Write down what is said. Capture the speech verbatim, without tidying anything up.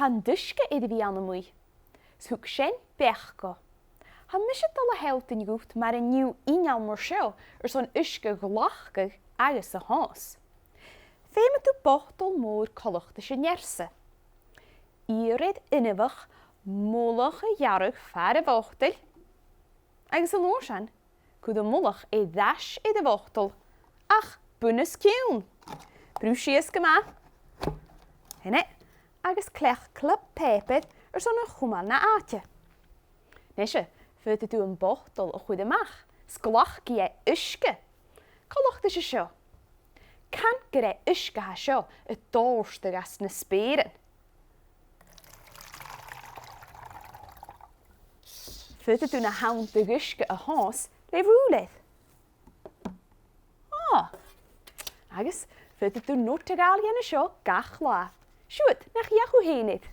An t-uisge air a bhith ann a-muigh. 'S thug sin beachd dhomh. Tha mise a' dol a shealltainn dhut mar a nì thu inneal mar seo airson uisge a ghlacadh agus a thomhas. Feumaidh tu botal mòr coltach ris an fhear-sa. Iarr air inbheach mullach a ghearradh far a' bhotail, agus an uair sin, cuir am mullach air ais air a' bhotal, ach bun os cionn. Brùth sìos gu math. Sin e, agus cleachd clip pàipeir airson a chumail na àite. Nise, faodaidh tu am botal a chur a-mach, 's glacfaidh e uisge. Coltach ris an seo. Can gur e uisge a tha seo a' dòrtadh às na speuran. Faodaidh tu na h-amannan uisge a thomhas le rùilear. Ò! Agus faodaidh tu nuair a ghabhail an seo gach latha. Siuthad, nach fheuch thu fhèin iad.